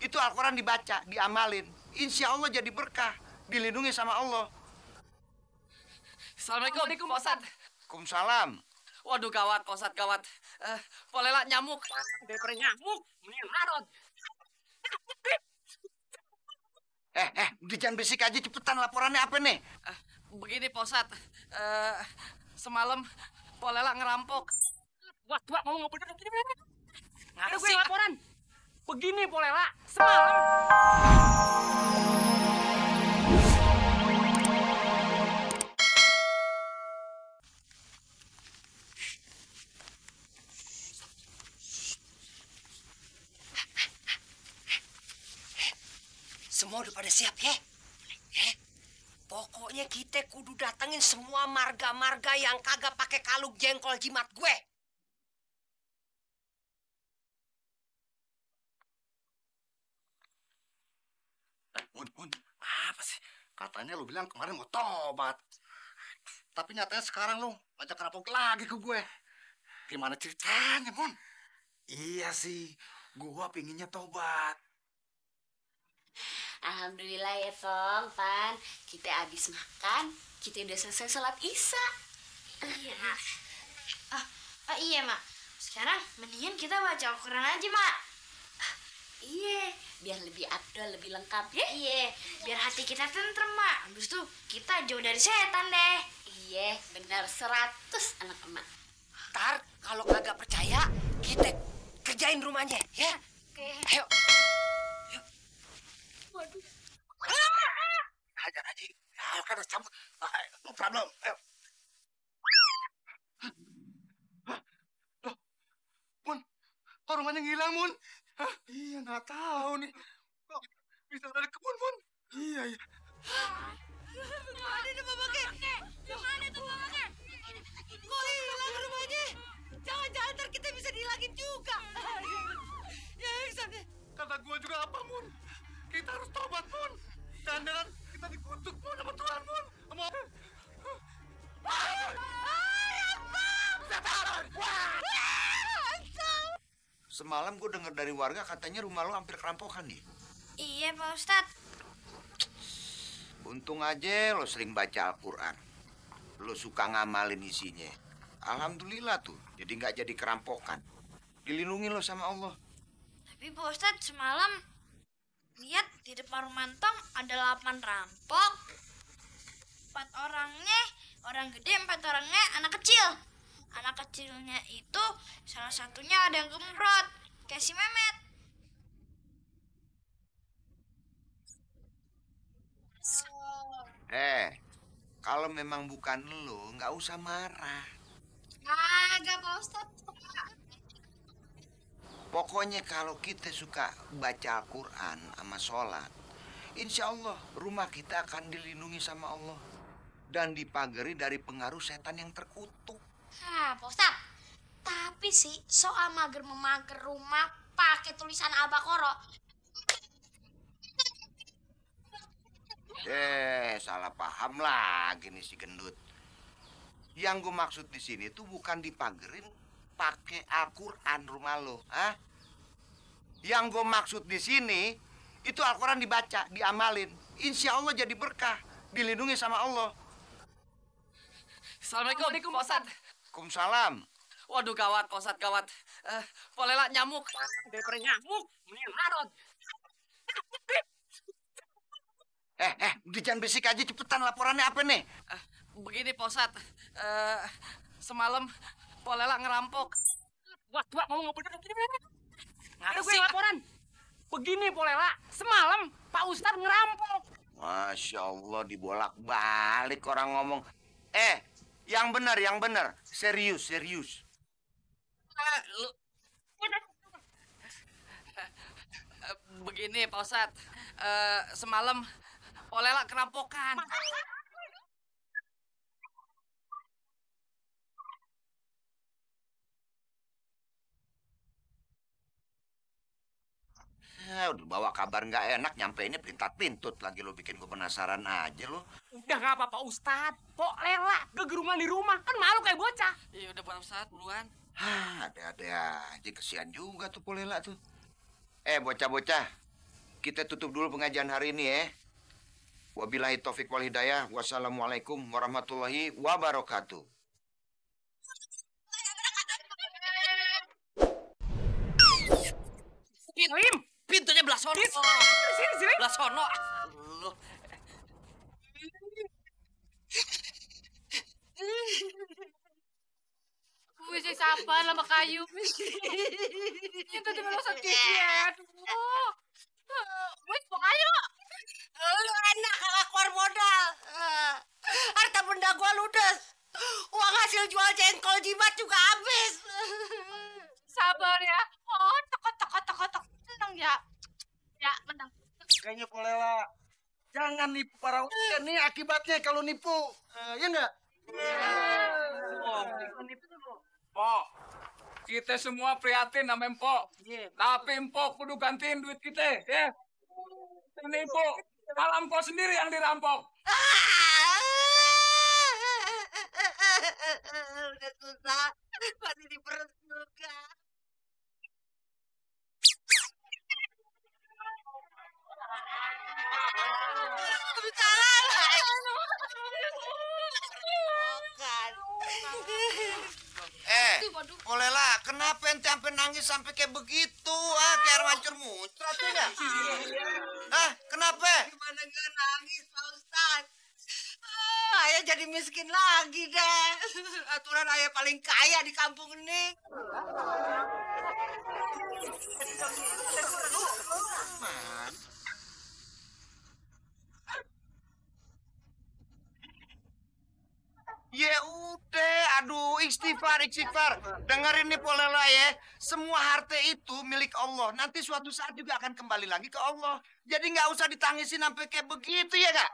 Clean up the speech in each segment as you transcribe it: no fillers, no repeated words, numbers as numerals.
itu Al-Quran dibaca, diamalin. Insya Allah jadi berkah, dilindungi sama Allah. Assalamualaikum, Pak Ustadz. Waalaikumsalam. Waduh, gawat, Pak Ustadz, gawat. Polela nyamuk. Daripada nyamuk, mendingan marot. Udah jangan berisik aja, cepetan laporannya apa nih? Begini, Pak Ustadz. Semalam Polela ngerampok. Wah, ngomong bener gini. Nggak Ada gue sih. laporan. Begini, Polela, semalam. Semua udah pada siap ya? Pokoknya kita kudu datengin semua marga-marga yang kagak pakai kalung jengkol jimat gue. Mun, apa sih? Katanya lu bilang kemarin mau tobat. Tapi nyatanya sekarang lu ngajak rampok lagi ke gue. Gimana ceritanya, Mun? Iya sih, gua pinginnya tobat. Alhamdulillah ya Tong, Pan. Kita habis makan, kita udah selesai sholat Isya. Iya. Iya, Mak. Sekarang mendingan kita baca Al-Quran aja, Mak. Iya, biar lebih abdul, lebih lengkap ya. Iya, biar hati kita tentrem, Mak. Habis itu kita jauh dari setan deh. Iya, benar 100 anak emak. Ntar kalau kagak percaya, kita kerjain rumahnya ya. Oke. Ayo. Waduh. Hajar aja. Ya, kan harus cabut. No problem. Ayo. Loh, Mun, kok rumahnya ngilang, Mun? Iya, nggak tahu nih. Kok bisa dari kebun, Mun? Iya. Gimana itu Babake? Gimana itu Babake? Kok hilang rumahnya? Jangan-jangan ntar kita bisa dihilangin juga. Ya, sampai. Kata gua juga apa, Mun? Kita harus tobat, Mun. Jangan kita dikutuk, Mun, sama Tuhan, Mun. Sama... Semalam gue dengar dari warga katanya rumah lo hampir kerampokan nih. Iya, Pak Ustadz. Untung aja lo sering baca Al-Quran. Lo suka ngamalin isinya. Alhamdulillah tuh, jadi nggak jadi kerampokan. Dilindungi lo sama Allah. Tapi Pak Ustadz semalam lihat di depan rumah Tong ada 8 rampok. 4 orangnya orang gede, 4 orangnya anak kecil. Anak kecilnya itu salah satunya ada yang gembrot kayak si Memet. Kalau memang bukan lo, nggak usah marah. Agak Pak Ustadz. Pokoknya kalau kita suka baca Al-Quran sama sholat, insya Allah rumah kita akan dilindungi sama Allah dan dipagari dari pengaruh setan yang terkutuk. Pak Ustadz, tapi sih soal mager-memager rumah pakai tulisan Al-Baqarah. Salah paham lagi nih si gendut. Yang gue maksud di sini tuh bukan dipagerin pakai Al-Quran rumah lo, Yang gue maksud di sini itu Al-Quran dibaca, diamalin. Insya Allah jadi berkah, dilindungi sama Allah. Assalamualaikum, Pak Ustadz. Waalaikumsalam. Waduh, gawat, Pak Ustadz, gawat. Polela nyamuk. Daripada nyamuk, mendingan marot. Udah jangan berisik aja, cepetan laporannya apa nih? Begini, Pak Ustadz. Semalam Polela ngerampok. Wah, ngomong bener gini. Ada Nggak gue sih. laporan. Begini, Polela, semalam Pak Ustadz ngerampok. Masya Allah, dibolak-balik orang ngomong. Yang benar. Serius. Begini, Pak Ustadz. Semalam Polela kerampokan. Udah bawa kabar nggak enak, nyampeinnya pintat-pintut lagi lo, bikin gue penasaran aja lo. Udah nggak apa-apa Ustadz. Kok Lela gegeruman di rumah? Kan malu kayak bocah. Iya udah, Pak Ustadz, buruan. Ada aja, kesian juga tuh Polela tuh. Bocah-bocah, kita tutup dulu pengajian hari ini ya. Wabillahi taufik wal hidayah. Wassalamualaikum warahmatullahi wabarakatuh. Lim, Pintunya belah sono. sini. Belah sono. Lu. Wih, sih sabar lama kayu. Yang tadi malah sakit ya. Aduh. Wih, pokoknya lo. Lu enak kagak keluar modal. Harta benda gua ludes. Uang hasil jual jengkol jimat juga habis. Sabar ya. Oh, tok. Tenang ya. Ya, menang. Kayaknya Polela. Jangan nipu para warga nih akibatnya kalau nipu. Ya enggak? Pok, kita semua prihatin sama Empok. Tapi Empok kudu gantiin duit kita, ya. Ini Empok, malah Empok sendiri yang dirampok. Udah susah, masih di perut juga. Polela, kenapa ente sampai nangis sampai kayak begitu? Kayak air mancur muncrat tuh ya? Kenapa? Gimana nggak nangis, Pak Ustadz? Ayah jadi miskin lagi deh. Aturan ayah paling kaya di kampung ini. Ya udah, aduh, istighfar. Dengerin nih Polela ya. Semua harta itu milik Allah. Nanti suatu saat juga akan kembali lagi ke Allah. Jadi nggak usah ditangisin sampai kayak begitu ya, Kak?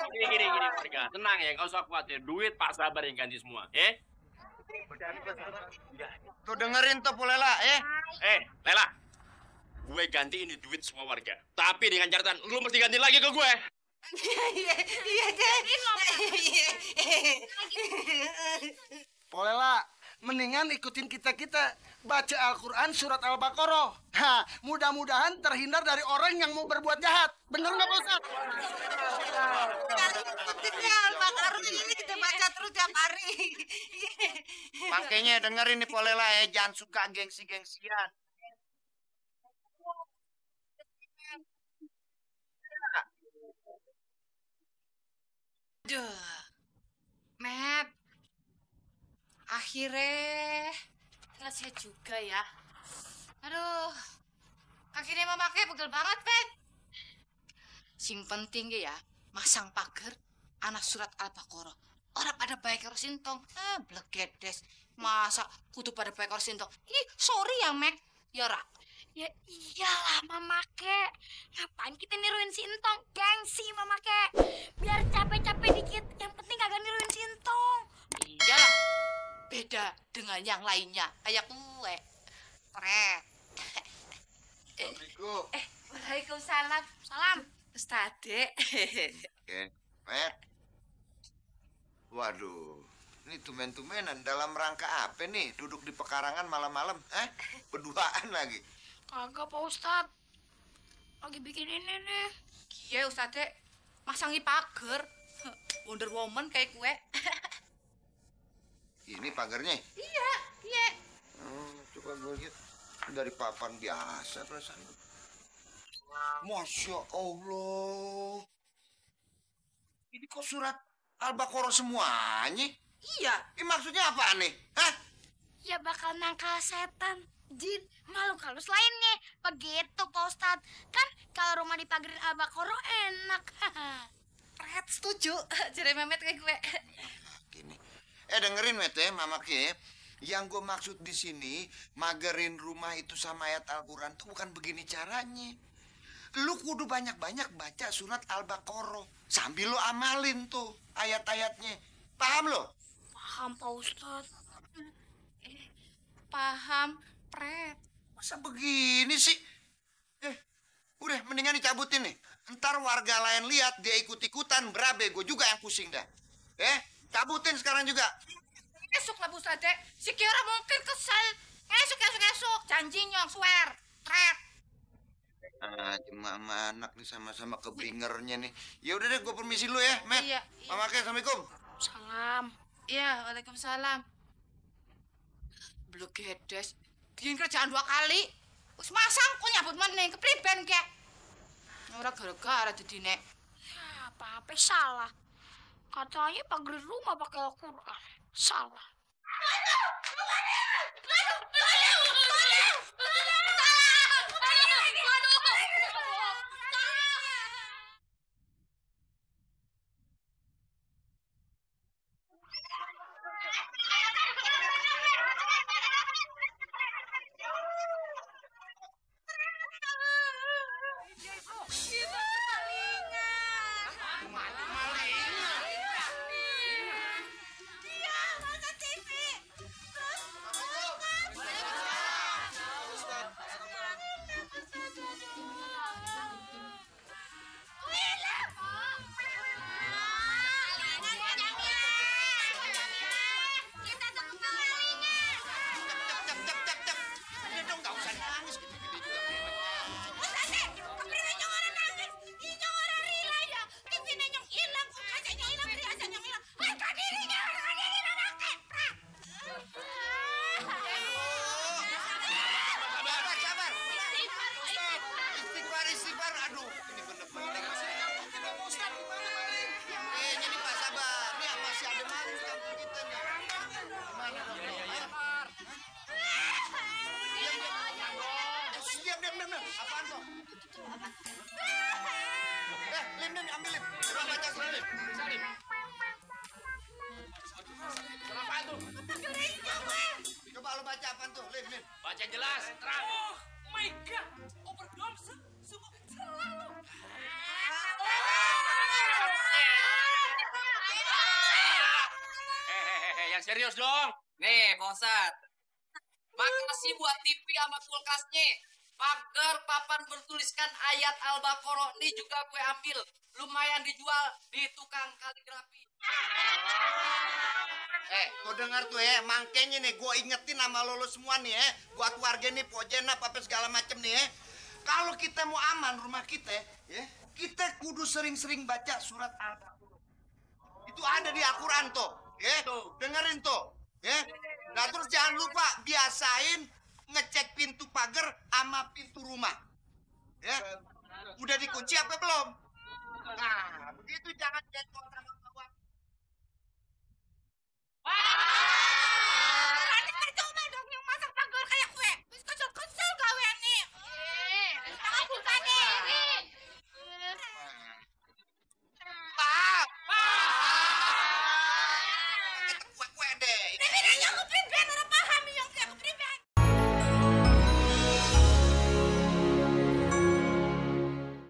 Gini, warga. Tenang ya, nggak usah khawatir. Duit Pak Sabar yang ganti semua, Tuh dengerin tuh Polela ya. Lela. Gue ganti ini duit semua warga. Tapi dengan catatan, lu mesti ganti lagi ke gue. Iya deh. Polela, mendingan ikutin kita baca Al-Quran surat Al-Baqarah. Mudah-mudahan terhindar dari orang yang mau berbuat jahat. Bener nggak, Pak Ustadz? Pentingnya Al-Baqarah ini kita baca terus tiap hari. Makanya dengerin nih Polela ya, jangan suka gengsi-gengsian. Duh, Mep. Akhirnya selesai juga ya. Aduh, akhirnya mama kayak pegel banget, Pep. Sing penting ya, masang pagar anak surat Al-Baqarah. Orang pada baik harus sintong. Blegedes. Masa kudu pada baik harus sintong. Ih, sorry ya, Mek. Ya, Ra. Ya iyalah Mama Kek. Ngapain kita niruin si Entong? Gengsi Mama Kek. Biar capek-capek dikit, yang penting kagak niruin si Entong. Iyalah. Beda dengan yang lainnya. Kayak kue. Pret. Assalamualaikum. Waalaikumsalam. Salam. Ustadz. Oke, Pet. Waduh, ini tumen-tumenan dalam rangka apa nih? Duduk di pekarangan malam-malam, berduaan lagi. Kagak Pak Ustadz. Lagi bikin ini nih. Iya Ustadz. Masangi pagar. Wonder Woman kayak kue. Ini pagarnya. Iya. Coba gue lihat dari papan biasa perasaan. Masya Allah. Ini kok surat Al-Baqarah semuanya? Iya. Ini maksudnya apa nih? Hah? Ya bakal nangkal setan, jin, makhluk halus lainnya. Begitu Pak Ustadz. Kan kalau rumah dipagarin Al-Baqarah enak. Pret setuju. Jadi Memet kayak gue. Gini. Dengerin Met ya, Mama Ki. Yang gue maksud di sini, magerin rumah itu sama ayat Al-Quran tuh bukan begini caranya. Lu kudu banyak-banyak baca surat Al-Baqarah. Sambil lu amalin tuh ayat-ayatnya. Paham lo? Paham Pak Ustadz. Paham, Pret. Masa begini sih? Udah mendingan dicabutin nih. Ntar warga lain lihat dia ikut-ikutan berabe, gue juga yang pusing dah. Cabutin sekarang juga. Esok lah Bu Sade, si Kira mungkin kesel. Esok. Janji nyong, swear. Tret. Ah, cuma sama anak nih sama-sama keblingernya nih. Ya udah deh, gue permisi dulu ya, Met. Iya. Mama Ke, assalamualaikum. Salam. Iya, waalaikumsalam. Blok gedes, bikin kerjaan 2 kali. Wis masang kok nyambut meneh kepriben kek. Ora gara-gara dadi nek. Ya, apa-apa salah. Katanya pagar rumah pakai Al-Quran. Salah. Istighfar. Aduh, ini bener maling. Ini Pak sabar. Ini masih ada maling di kampung kita nih. Gimana dong? Diam. Apaan tuh? Lim, ambil Lim. Coba baca Lim. Apaan tuh? Coba lo baca apaan tuh, Lim. Baca jelas, terang. Oh my God, overdose sungguh selalu. Hehehe, yang serius dong. Nih, Pak Ustadz. Makasih buat TV sama kulkasnya. Pagar papan bertuliskan ayat Al-Baqarah ini juga gue ambil. Lumayan dijual di tukang kaligrafi. Tuh dengar tuh ya, makanya nih gue ingetin sama lo semua nih ya, buat warga nih, pojena, apa segala macem nih ya. Kalau kita mau aman rumah kita, ya, kita kudu sering-sering baca surat Al-Baqarah. Itu ada di Al-Quran tuh, ya. Dengerin tuh, ya. Nah terus jangan lupa biasain ngecek pintu pagar sama pintu rumah, ya. Udah dikunci apa belum? Nah,